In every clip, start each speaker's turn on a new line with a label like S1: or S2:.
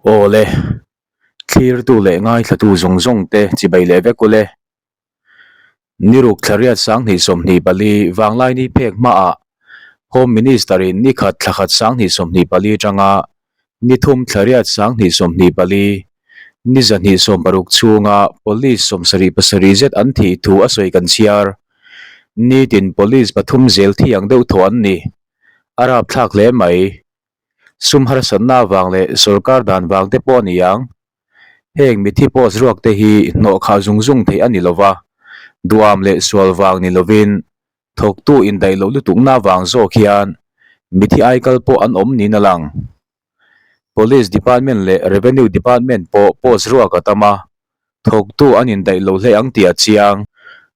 S1: Aw le, thlirtu leh ngaithlatu zawng zawng te chibai leh vek ule. Niruk thlariat 2024 Vanglaini phek hmaah Home Minister in nikhat thlakhat 2024 atanga nithum thlariat 2024 ni 260 chhunga Police 77 zet an thih thu a sawi kan chhiar. Nitin Police pathum zel thi ang deuh thaw an ni. A rapthlak hle mai. Sum harsatna avang leh sorkar dan vang te pawh a ni ang. Heng mithi post ruak te hi hnawh khah zung zung theih a ni lova, duam leh sual vang ni lovin thawktu indaih loh lutukna vang zawk hian mithi aikal pawh an awm niin a lang. Police Department leh Revenue Department pawh post ruak a tam a, thawktu an indaih lo hle ang tih a chiang.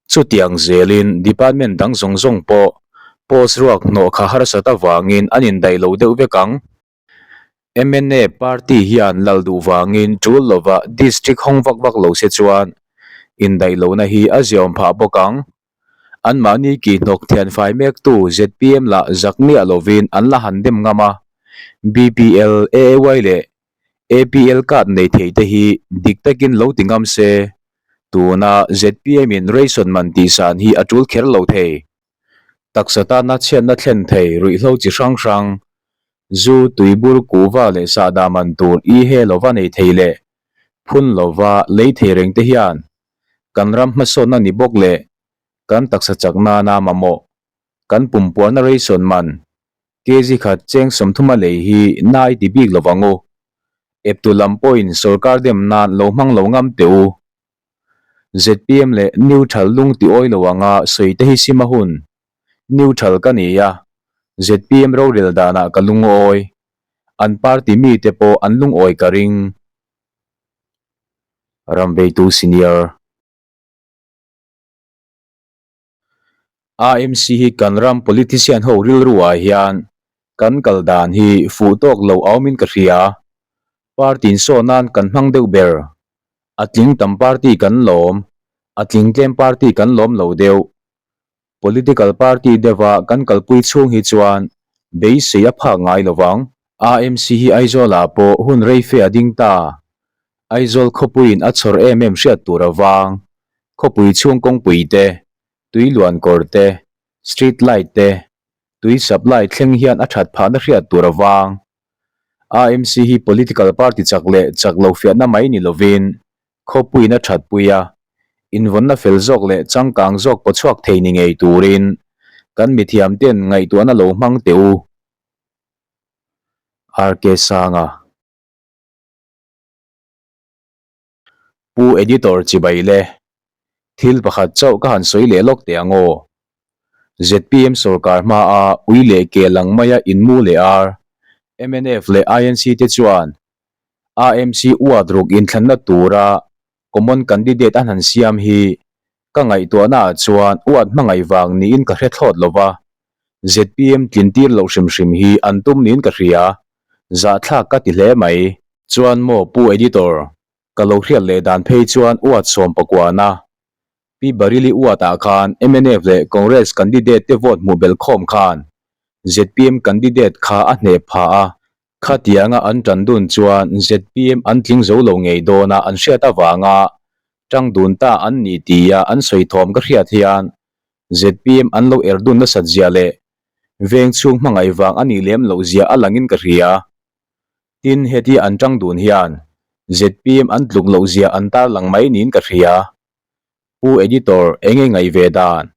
S1: Chutiang zelin department dang zawng zawng pawh post ruak hnawh kha harsat avangin an indaih lo deuh vek ang. Mna party hian lal duh vangin tul lova district hawng vak vak lo se chuan indaih lohna hi a ziaawm phah bawk ang. Anmahni kihhnawk thianfai mektu zpm lah zak miah lovin an la han dem ngam a, BPL, AAY leh APL card nei thei te hi dik takin lo ti ngam se, tuna zpm in ration man tih san hi a tul kher lo thei. Taksa tana chhiatna thlen thei ruihhlo chi hrang hrang, zu, tuibur, kuhva leh sahdah man tur i he lova nei thei leh phun lova lei thei reng te hian kan ram hmasawnna ni bawk leh kan taksa chak nana mamawh kan pumpuarna ration man kg khat cheng 30 a lei hi nai ti bik lo vang u. Eptu lam pawhin sorkar dem nan lo hmang lo ngam teh u. Zpm leh neutral lung ti awi lo anga sawi te hi sim a hun. Neutral ka ni a, zpm rorel danah ka lungawi. An party mite pawh an lungawi ka ring. Ramveitu Senior. AMC hi kan ram politician ho rilru ah hian kan kal dan hi fuh tawk lo a awmin ka hria. Party insawn nan kan hmang deuh ber. A tling tam party kan lawm, a tling tlem party kan lawm lo deuh. Political party deuha kan kalpui chhung hi chuan beisei a phak ngai lo vang. AMC hi Aizawl ah pawh hun rei fe a ding ta. Aizawl khawpuiin a chhawr em em hriat tur a vang. Khawpui chhung kawngpui te, tui luan kawr te, street light te, tui supply thleng hian a that phahna hriat tur a vang. AMC hi political party chak leh chak lo fiahna mai ni lovin khawpuiin a thatpui a, invawnna fel zawk leh changkang zawk pawchhuak thei ni ngei turin kan mithiamten ngaihtuahna lo hmang teh u. RK Sanga. Pu Editor chibai le, thil pakhat chauh ka han sawi leh lawk teh ang aw. Zpm sorkar hmaa ui leh ke lang maia inmu leh ar, mnf leh INC te chuan AMC uat ruk inthlanna tura common candidate an han siam hi ka ngaihtuahnaah chuan uat hmangaih vang niin ka hre thlawt lo va, zpm tlintir loh hrim hrim hi an tum niin ka hria, zahthlak ka ti hle mai. Chuan maw Pu Editor, ka lo hriat leh dan phei chuan uat sawm pakuana Pi Baryli uatah khan mnf leh Congress candidate te vote hmuh belh khawm khan zpm candidate kha a hneh phah a, Khatianga an tan dun chuan zpm an tling zo lo ngei dawna an hriat avanga tang dun ta an ni tia an sawi thawm ka hriat hian zpm an lo er dun nasat zia leh veng chhung hmangaih vang a nih lem loh zia a langin ka hria. Tin, hetia an tang dun hian zpm an tluk loh zia an tarlang mai niin ka hria. Pu Editor, enge ngaih ve dan?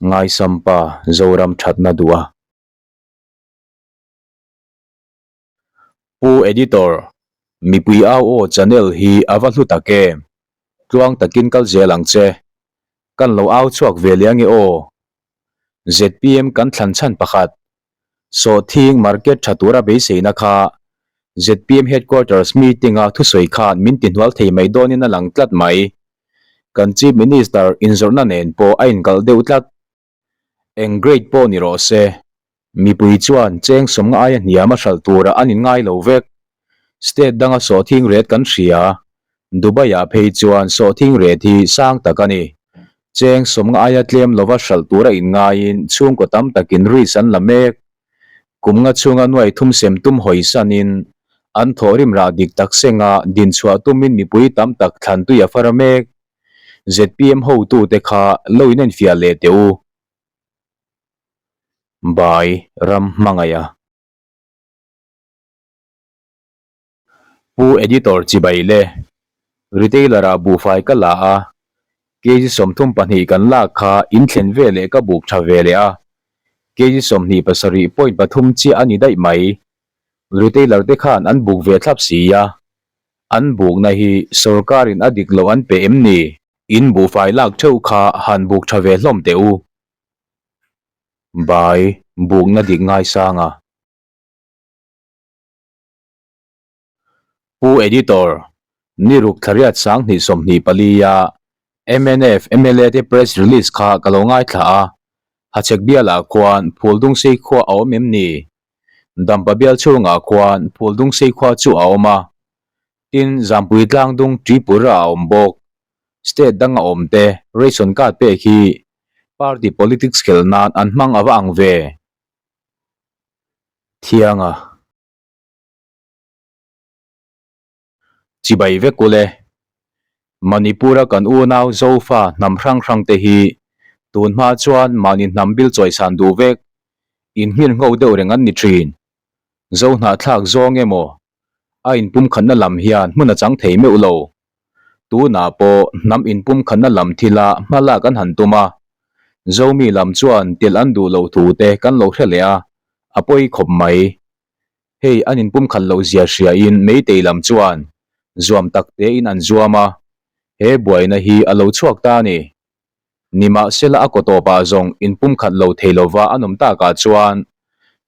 S1: Ngaisampa Zoram thatna duh a. Pu Editor, mipui au aw channel hi a va hlu tak em? Tluang takin kal zel ang che. Kan lo au chhuak ve leh ange aw. Zpm kan thlan chhan pakhat, Sawhthing market tha tura beiseina kha zpm headquarters meeting-a thusawi khan min tihnual thei mai dawnin a lang tlat mai. Kan Chief Minister inzawrhna nen pawh a inkalh deuh tlat. Eng grade pawh ni rawh se, mipui chuan cheng sawmnga aia hniam a hralh turah an inngai lo vek. State danga sawhthing ret kan hria, Dubai-ah phei chuan sawhthing ret hi sang tak a ni. Cheng sawmnga aia tlem lova hralh tura inngaiin chhungkaw tam takin risk an la mek. Kum nga chhunga nuai thum sem tum hawi sanin. An thawhrim rah dik tak senga dinchhuah tumin mipui tam tak thlan tui a far a mek. Zpm hotute kha lo inenfiah leh teh u. Bai ram hmangaih a. Pu Editor chibai le. Retailer ah buhfai ka la a, kg 32 kan lak kha in thlen ve leh ka buk tha ve leh a, kg 27.3 chiah a ni daih mai. Retailer te khan an buk ve thlap si a, an bukna hi sorkar in a dik loh an pe em ni? In buhfai lak theuh kha han buk tha ve hlawm teh u. Bai, bukna dik ngaisang a. Pu Editor, Ni ruk thlariat 2024 a mnf mla te press release kha ka lo ngaithla a, Hachhek bialah khuan Phuldungsei khua a awm em ni? Dampa bial chhungah khuan Phuldungsei khua chu a awm a, tin Zampui tlangdung Tripura a awm bawk. State danga awm te ration card pek hi party politics khelh nan an hmang a va ang ve. Thianga. Chibai vek ule. Manipur-a kan unau Zofa hnam hrang hrang te hi tun hma chuan mahni hnam bil chawisan duh vek, inhmir ngho deuh reng an ni thin. Zo hnahthlak zawng emaw a inpumkhatna lam hian hmun a chang thei meuh lo. Tunah pawh hnam inpumkhatna lam thila hma lak an han tum a, Zomi lam chuan telh an duh loh thu te kan lo hre leh a, a pawi khawp mai. Hei an inpumkhat loh zia hriain Meitei lam chuan zuam tak tein an zuam a, he buaina hi a lo chhuak ta a ni. Nimahsela a kawtawpah zawng inpumkhat lo thei lova an awm takah chuan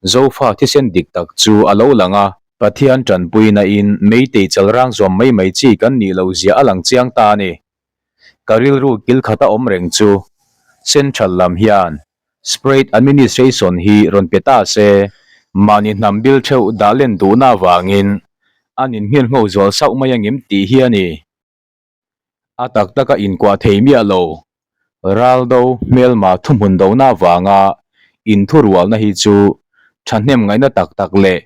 S1: Zofa thisen dik tak chu a lo lang a. Pathian tanpuina in Meitei chalrang zuam mai mai chi kan nih loh zia a lang chiang ta a ni. Ka rilru kil khata awm reng chu Central lam hian Spread Administration hi rawn pe ta se, mahni hnam bil theuh dah len duhna avangin an inhmel ngho zual sauh mai angem tih hi a ni. A tak taka inkuah thei miah lo. Raldo hmelma thuhmun dona avanga inthurualna hi chu thahnem ngaihna tak tak leh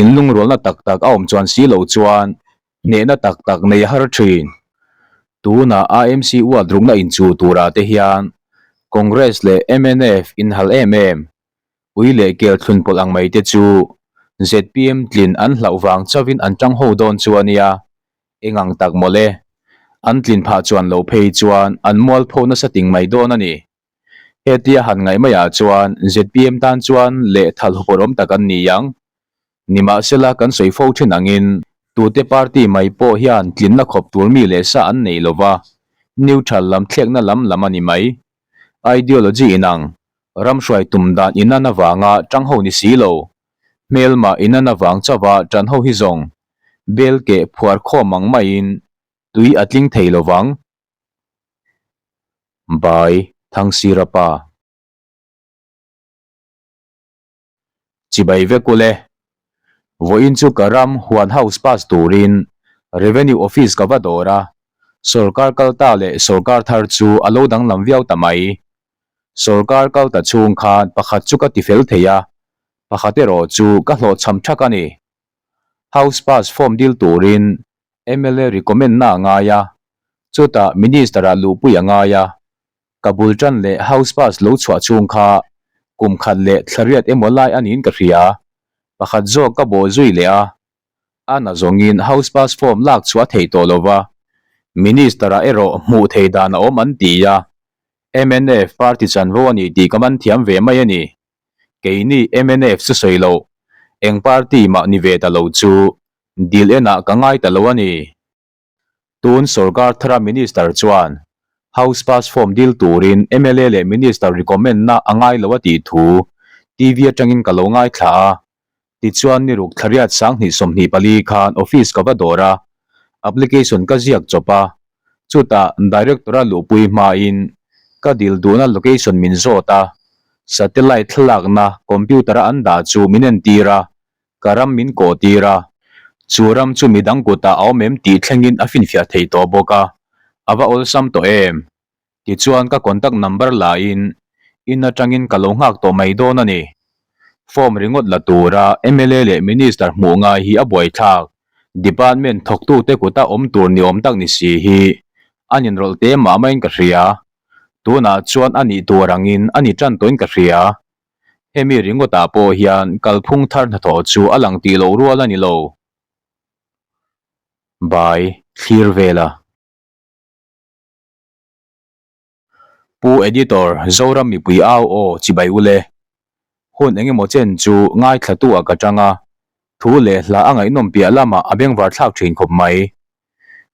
S1: inlungrualna tak tak a awm chuan si lo chuan hnehna tak tak nei a har thin. Tunah AMC uat rukna inchuh turah te hian Congress leh mnf inhal em em, ui leh kel thlun pawlh ang mai te chu zpm tlin an hlauh vang chauhin an tang ho dawn chu a nia. Eng ang tak mawle. An tlin phah chuan lo phei chuan an mualpho nasa ting mai dawn a ni. Hetia han ngaih maiah chuan zpm tan chuan lehthal hupawrh awm tak an ni ang. Nimahsela kan sawi fo thin angin tute party mai pawh hian tlinna khawp tur mi leh sa an nei lova, neutral lam thlekna lam lam a ni mai. Ideology inang, ram hruai tum dan inan avanga tang ho ni si lo, hmelma inan avang chauha tan ho hi zawng bel keh phuar khawm ang maiin tui a tling thei lovang. Bai Thangsira pa. Chibai vek ule. Vawiin chu ka ram huan house pass turin Revenue Office ka va dawr a, sawrkar kal ta leh sawrkar thar chu a lo danglam viau ta mai. Sawrkar kal ta chhung khan pakhat chu ka ti fel thei a, pakhat erawh chu ka hlawhchham thak a ni. House pass form dil turin mla recommend na a ngai a, chutah Minister ah luhpui a ngai a, Ka bul tan leh house pass lo chhuah chhung kha kum khat leh thla riat emaw lai a niin ka hria. Pakhat zawk ka bawh zui leh a, a na zawngin house pass form lak chhuah a theih tawh lo va, Minister-ah erawh hmuh thei dan a awm an ti a, mnf party chanvo a ni tih ka man thiam ve mai a ni. Keini mnf chu sawi loh, eng party mah ni ve ta lo chu dil enah ka ngai ta lo a ni. Tun sorkar thara Minister chuan House Pass Form dil turin mla leh Minister recommend na a ngai lo a tih thu TV atangin ka lo ngaithla a. Tichuan ni ruk thlariat 2024 khan office ka va dawr a, application ka ziak chawp a, chutah Director-a luhpui hmain ka dil duhna location min zawt a, satellite thlalakna computer-a an dah chu min entir a, Ka ram min kawh tir a, chu ram chu midang kutah a awm em tih thlengin a finfiah thei tawh bawk a, a va awlsam tawh em? Tichuan ka contact number lain in atangin ka lo nghak tawh mai dawn a ni. Form ringawt la tura mla leh Minister hmuh ngai hi a buaithlak. Department thawktute kuta awm tur ni awm tak ni si hi an inrawlh te mah maiin ka hria. Tunah chuan a nih tur angin a ni tan tawhin ka hria. Hemi ringawtah pawh hian kalphung thar hnathawh chu a lang tih loh rual a ni lo. Bai thlir vela. Pu Editor, Zoram mipui au aw chibai ule. Hun engemaw chen chu ngaithlatu ah ka tang a, thu leh hla a ngaihnawm piah lamah a bengvar thlak thin khawp mai.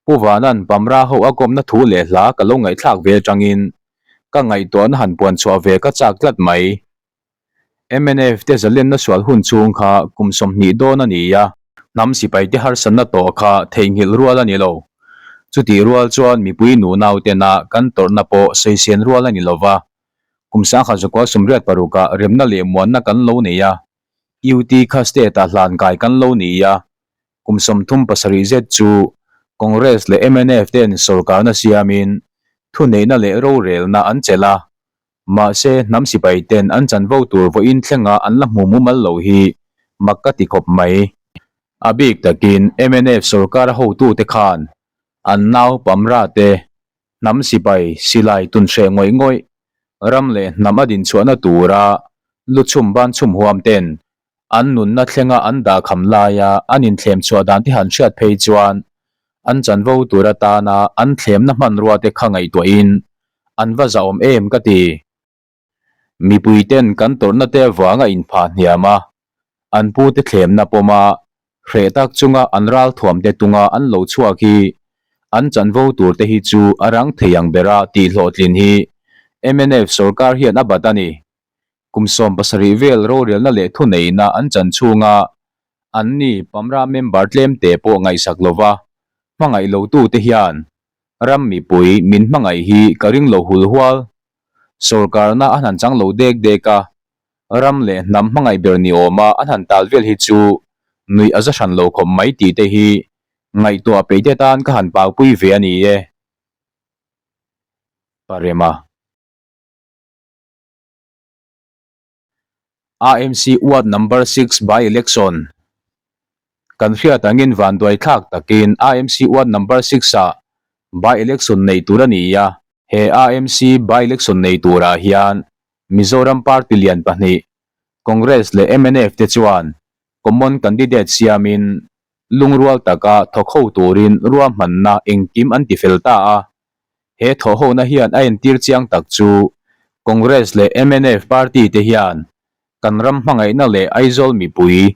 S1: Pu Vanan Pamra ho a kawmna thu leh hla ka lo ngaihthlak ve atangin ka ngaihtuahna han puan chhuah ve ka chak tlat mai. Mnf te zalenna sual hun chhung kha kum 20 dawn a ni a. Hnam sipai te harsatna tawh kha theihnghilh rual a ni lo. Chutih rual chuan mipui nunau tena kan tawrhna pawh sawisên rual a ni lo va. Kum 1986 ah remna leh muanna kan lo nei a, UT kha state ah hlan kai kan lo ni a, kum 37 zet chu Congress leh mnf ten sawrkarna siamin thuneihna leh rorelna an chelh a. Mahse, hnam sipai ten an chanvo tur vawiin thlenga an la hmu mumal lo hi mak ka ti khawp mai. A bik takin mnf sorkar hotute khan an nau Pamra te hnam sipai silai tun hreh ngawih ngawih ram leh hnam a dinchhuahna tura lu chhum ban chhum huam ten An nunna thlenga an dahkham laia an inthlem chhuah dan te han hriat phei chuan an chanvo tur atana an thlemna hmanrua te kha ngaihtuahin an va zahawm em ka ti. Mipui ten kan tawrhna te avanga inphah hniam a, an pute thlemna pawma hreh tak chunga an ralthuam te tunga an lo chhuak hi an chanvo tur te hi chu a rang thei ang bera tih hlawhtlin hi mnf sorkar hian a bat a ni. Kum 17 vel rorelna leh thuneihna an chan chhunga anni Pamra member tlemte pawh ngaihsak lova hmangaih lotute hian ram mipui min hmangaih hi ka ring lo hul hual. Sorkarna an han chang lo dek dek a, ram leh hnam hmangaih ber ni awma an han tal vel hi chu nuih a za hran lo khawp mai tih te hi ngaihtuah peihte tan ka han paupui ve a ni e. Parema. AMC Ward Number 6 By-Election Kan hriat angin vanduai thlak takin AMC Ward Number 6 ah by-election nei tur a ni a. He AMC by-election nei turah hian Mizoram party lian pahnih Congress leh mnf te chuan common candidate siamin lungrual taka thawk ho turin ruahmanna engkim an tifel ta a. He thawhhona hian a entir chiang tak chu Congress leh mnf party te hian kan ram hmangaihna leh Aizawl mipui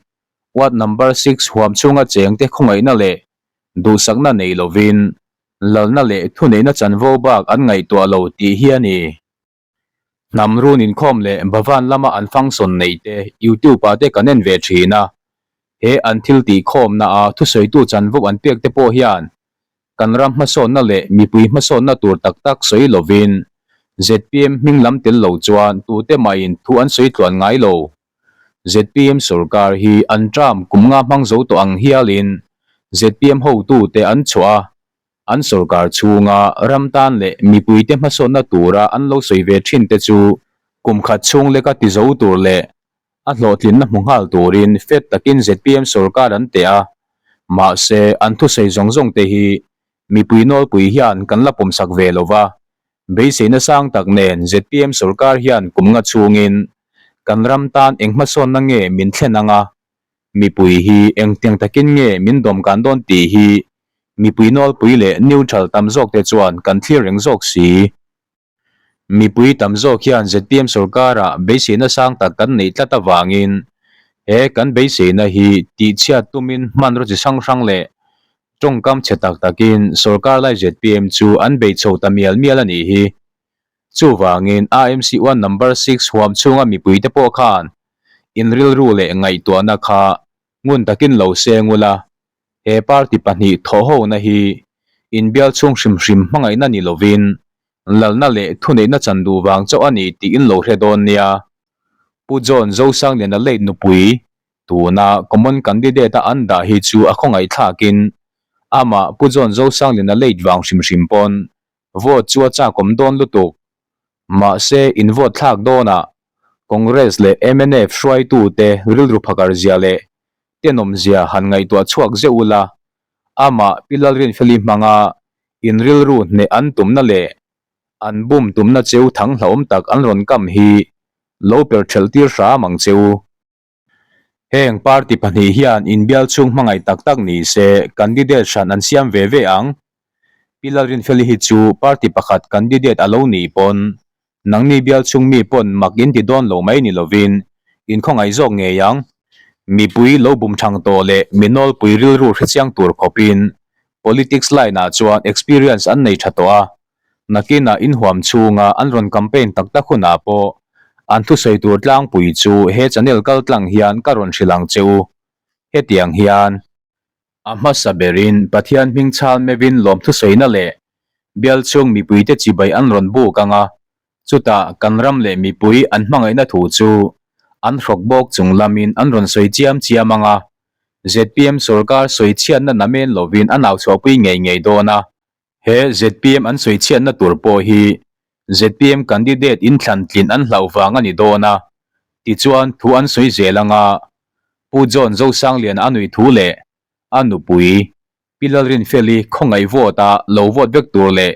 S1: ward number 6 huam chhunga chengte khawngaihna leh duhsakna nei lovin lalna leh thuneihna chanvo bak an ngaihtuah lo tih hi a ni. Hnam run inkhawm leh Bhavan lama an function neih te YouTube ah te kan en ve thin a, he an thil tih khawmna a thusawitu chanvo an pek te pawh hian kan ram hmasawnna leh mipui hmasawnna tur tak tak sawi lovin zpm hming lam tel lo chuan tute mahin thu an sawi tluan ngai lo. Zpm sorkar hi an term kum nga hmang zo tawh ang hialin zpm hotute an chhuah a, An sorkar chhunga ram tan leh mipuite hmasawnna tura an lo sawi ve thin te chu kum khat chhung leka ti zo tur leh a hlawhtlinna hmu nghal turin fet takin zpm sorkar an teh a, mahse an thusawi zawng zawng te hi mipui nawlpui hian kan la pawmsak ve lo va, beiseina sang tak nen zpm sorkar hian kum nga chhungin kan ram tan eng hmasawnna nge min thlen ang a, Mipui hi engtiang takin nge min dawmkan dawn tih hi mipui nawlpui leh neutral tam zawk te chuan kan thlir reng zawk si. Mipui tam zawk hian zpm sorkarah beiseina sang tak kan neih tlat avangin he kan beiseina hi tihchhiat tumin hmanraw chi hrang hrang leh tawngkam chhe tak takin sorkar lai zpm chu an bei chho ta mial mial a nih hi. Chuvangin AMC one number 6 huam chhunga mipuite pawh khan in rilru leh ngaihtuahna kha ngun takin lo seng ula, he party pahnih thawhhona hi inbial chhung hrim hrim hmangaihna ni lovin lalna leh thuneihna chan duh vang chauh a ni tih in lo hre dawn nia. Pu John Zosangliana late nupui tuna common candidate a an dah hi chu a khawngaihthlakin amah Pu John Zosangliana late vang hrim hrim pawn Vote chu a chakawm dawn lutuk. Mahse, in vote thlak dawnah. Congress leh mnf hruaitute rilru phakar zia leh tenawmzia han ngaihtuah chhuak zeuh ula, amah Pi Lalrinfeli hmanga in rilru hneh an tumna leh an bum tumna cheu thang hlauhawm tak an rawn kam hi lo per thelh tir hram ang che u. Heng party pahnih hian inbial chhung hmangaih tak tak ni se candidate hran an siam ve ve ang. Pi Lalrinfeli hi chu party pakhat candidate a lo nih pawn Nangni bial chhung mi pawn mak in ti dawn lo mai ni lovin in khawngaih zawk ngei ang. Mipui lo bum thang tawh leh mi nawlpui rilru hrechiang tur khawpin politics line ah chuan experience an nei tha tawh a, nakinah in huam chhunga an rawn campaign tak tak hunah pawh an thusawi tur tlangpui chu he channel kal tlang hian ka rawn hrilh ang che u. Hetiang hian. A hmasa berin Pathian hming chhal meuhin lawmthusawina leh bial chhung mipuite chibai an rawn buk ang a, chutah kan ram leh mipui an hmangaihna thu chu an hrawk bawk chung lamin an rawn sawi chiam chiam ang a, zpm sorkar sawi chhiatna namen lovin a nau chhuahpui ngei ngei dawn a. He zpm an sawi chhiatna tur pawh hi zpm candidate inthlan tlin an hlauh vang a ni dawn a, tichuan thu an sawi zel ang a, Pu John Zosangliana a nuih thu leh a nupui Pi Lalrinfeli khawngaih vote a lo vote vek tur leh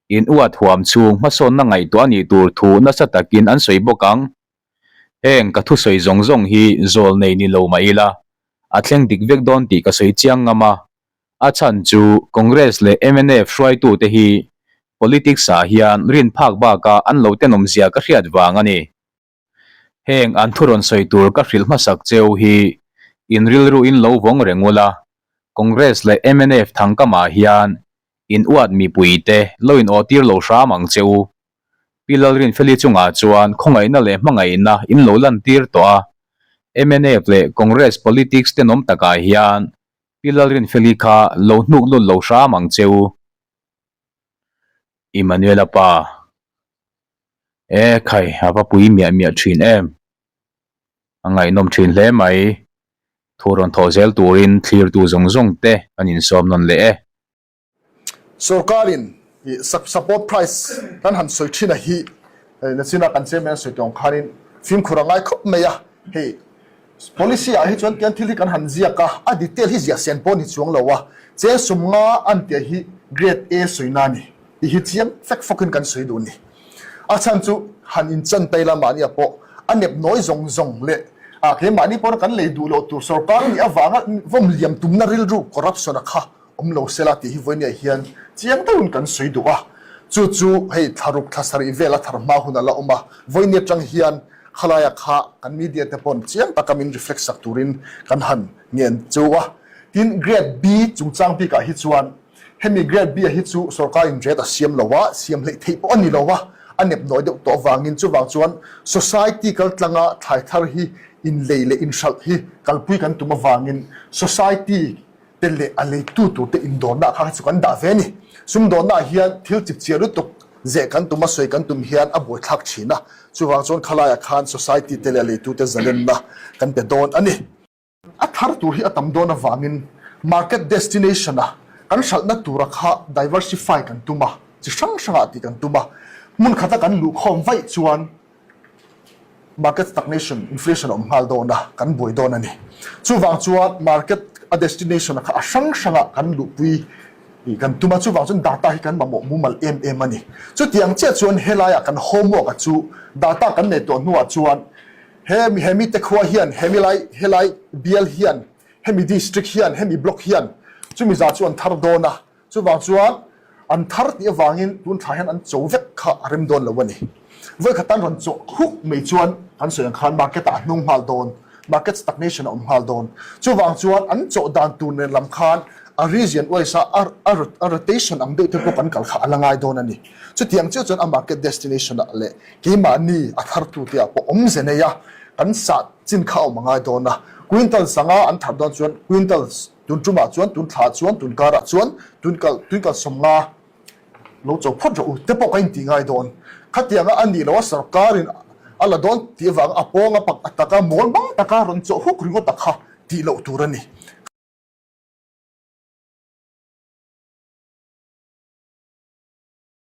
S1: in uat huam chhung hmasawnna ngaihtuah a nih tur thu nasa takin an sawi bawk ang. Heng ka thusawi zawng zawng hi zawl nei ni lo mah ila a thleng dik vek dawn tih ka sawi chiang ngam a, a chhan chu Congress leh mnf hruaitute hi politics ah hian rin phak baka an lo tenawmzia ka hriat vang a ni. Heng an thu rawn sawi tur ka hrilh hmasak cheu hi in rilru in lo vawng reng ula, Congress leh mnf thangkamah hian in uat mipuite lo in awhtir lo hram ang che u. Pi Lalrinfeli chungah chuan khawngaihna leh hmangaihna in lo lantir tawh a, mnf leh Congress politics tenawm takah hian Pi Lalrinfeli kha lo hnuk lut lo hram ang che u. Emmanuela pa. E khai, a va pui miah miah thin em. A ngaihnawm thin hle mai. Thu rawn thawh zel turin thlirtu zawng zawng te kan insawm nawn leh e.
S2: Sorkarin support price kan han sawi thin a hi nachina kan chairman a sawi tawng khanin fimkhur a ngai khawp mai a, hei policy ah hi chuan tiang thil hi kan han ziak a, a detail hi ziah sen pawh ni chuang lo a, cheng sumnga an tih hi grade A sawina a ni. Tih hi chiang fek fawkin kan sawi duh a ni. A chhan chu han inchan tai la mahnia pawh a nep nawi zawng zawng leh ah keimahni pawh kan lei duh loh tur sorkar nih avanga vawm liam tumna rilru corruption a kha awm lo sela tih hi vawinia hian chiang deuhin kan sawi duh a. Chu chu hei thlaruk thla sarih vel a thar hma hun a la awm a, vawinia tang hian khalaia kha kan media te pawn chiang taka min reflect sak turin kan han ngen cheu a. Tin, Grade B chungchang bikah hi chuan Hemi Grade B-a hi chu sorkarin rate a siam lo a, siam hleih theih pawh a ni lo a, a nep nawi deuh tawh avangin chuvang chuan society kaltlanga thlai thar hi inlei leh inhralh hi kalpui kan tum avangin society te leh a leitu turte indawrna kha chu kan dah ve a ni. Sumdawnnaah hian thil chipchiar lutuk zeh kan tum a, sawi kan tum hian a buaithlak thin a, chuvang chuan khalaiah khan society te leh a leitute zalenna kan pe dawn a ni. A thar tur hi a tam dawn avangin market destination a kan hralhna tura kha diversify kan tum a, chi hrang hrangah tih kan tum a. Hmun khata kan luh khawm vaih chuan market stagnation, inflation a awm nghal dawn a, kan buai dawn a ni. Chuvang chuan market a destination a kha a hrang hrangah kan luhpui kan tum a, chuvang chuan data hi kan mamawh mumal em em a ni. Chutiang chiah chuan helaiah kan homework a chu data kan nei tawh hnuah chuan He mi hemi te khua hian, hemi lai helai bial hian, hemi district hian, hemi block hian chumi zah chu an thar dawn a, chuvang chuan an thar tih avangin tun thla hian an cho vek kha a rem dawn lo a ni. Vawikhat tan rawn chawh huk mai chuan kan sawi ang khan market ah a hnung nghal dawn, market stagnation a awm nghal dawn. Chuvang chuan an chawh dan tur nen lam khan a region wise a a rotation ang deuh te pawh kan kal kha a la ngai dawn a ni. Chutiang chiah chuan a market destination ah leh Keimahni a thartute ah pawh awmze nei a, kan sah chin kha a awm a ngai dawn a. Quintal sanga an thar dawn chuan quintal tun tumah chuan, tun thla chuan, tun karah chuan tun kal tun kal sawmnga lo cho phawt rawh u te pawh ka intih ngai dawn. Khatianga a nih loh a sarkarin a la dawn tih avanga a pawng a pak a taka mawl mang taka rawn chawh huk ringawt a kha tih loh tur a ni.